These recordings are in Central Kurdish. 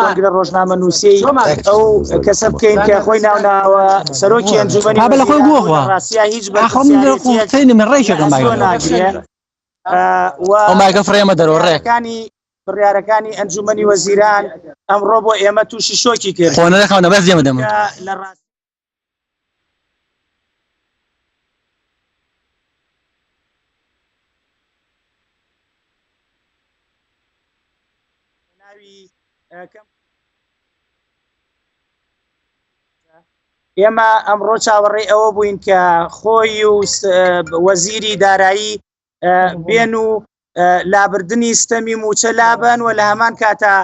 کۆنگرە ڕۆژنامەنووسیەی ئەو کەسە بکەین کە خۆی ناوناوە سەرۆکی ئەنجومەنی بابە لە خۆی وەزیران و گۆخوا. لە ڕاستیا هیچ ئاخۆ من لە بەرپرسیارێتیەک قسەی نم لە ڕێکێکم ئەستۆ مایکەکە ناگرێ و ئەو مایکە فڕێمە دەرەوە ڕێک بڕیارەکانی بڕیارەکانی ئەنجومەنی وەزیران ئەمڕۆ بۆ ئێمە تووشی شۆکی کرد خۆ نەرێخەوە بەس دێمە دەمت کە لە ڕاست ناوی کەم ئێمە ئەمڕۆ چاوەڕێی ئەوە بووین کە خۆی و وەزیری دارایی بێن و لابردنی ستەمی موچە لابەن و لە هەمان کاتا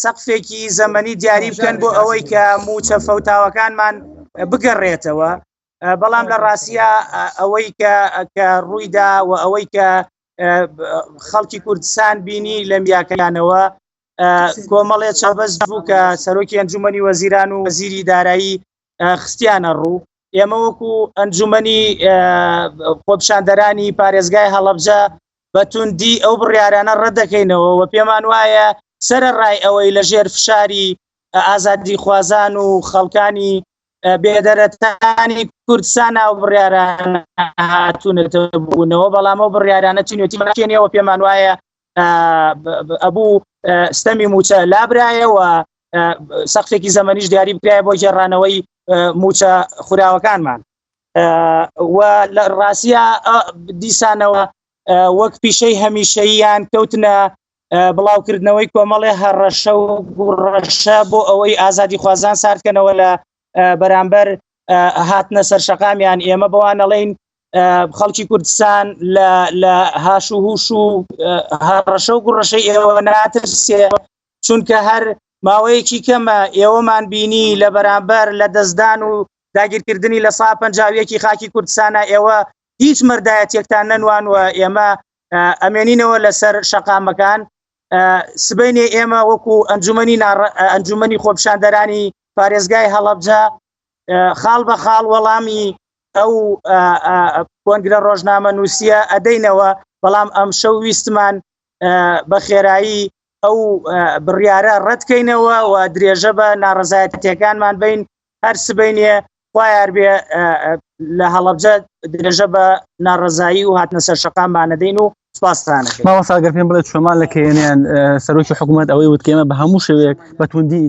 سەقفێکی زەمەنی دیاری بکەن بۆ ئەوەی کە موچە فەوتاوەکانمان بگەڕێتەوە بەڵام لە ڕاستە ئەوەی کە کە ڕوویدا و ئەوەی کە خەڵکی کوردستان بینی لە میاکەیانەوە کۆمەڵێ چاوبەست بوو کە سەرۆکی ئەنجومەنی وەزیران و وەزیری دارایی خستیانە ڕوو ئێمە وەکو ئەنجومەنی خۆپیشاندەرانی پارێزگای هەڵەبجە بە توندی ئەو بڕیارانە ڕەت دەکەینەوە و پێمان وایە سەرەڕای ئەوەی لە ژێر فشاری ئازادیخوازان و خەڵکانی بێدەرەتانی کوردستان ئەو بڕیارانە هاتوونەتە بوونەوە بەڵام ئەو بڕیارانە چینێتیەوە پێمان وایە ئەبوو ستەمی موچە لابرایەوە سەقفێکی زەمەنیش دیاری بکرایە بۆ گێڕانەوەی موچە خوراوەکانمان و لە ڕاستە دیسانەوە وەک پیشەی هەمیشەییان کەوتنە بڵاوکردنەوەی کۆمەڵێ هەڕەشە و گوڕەشە بۆ ئەوەی ئازادیخوازان ساردکەنەوە لە بەرامبەر هاتنە سەر شەقامیان ئێمە بەوان ئەڵێین خەڵکی کوردستان لە هاش و هوش و هەڕەشە و گوڕەشەی ئێوە ناترسێ چونکە هەر ماوەیەکی کەمە ئێوەمان بینی لە بەرامبەر لە دەستدان و داگیرکردنی لە سا پەنجاویەکی خاکی کوردستانە ئێوە هیچ مەردایەتێکتان نەنوان و ئێمە ئەمێنینەوە لەسەر شەقامەکان سبەینێ ئێمە وەکو ئەنجومەنی ئەنجومەنی خۆپیشاندەرانی پارێزگای هەڵەبجە خاڵ بە خاڵ وەڵامی ئەو کۆنگرە ڕۆژنامە نووسیە ئەدەینەوە بەڵام ئەم شەو ویستمان بە خێرایی ئەو بڕیارە ڕەتکەینەوە و درێژە بە ناڕەزایەتیەکانمان بین هەر سبەینێ خوایار بێ لە هەڵەبجە درێژە بە ناڕەزایی و هاتنە سەر شەقاممانەدەین و سپاستانەکەین. مامۆستا گەر پێم بڵێت چۆمان لە کەیەنیان سەرۆکی حکوومەت ئەوەی وت کە ئێمە بە هەموو شێوەیەک بە توندی.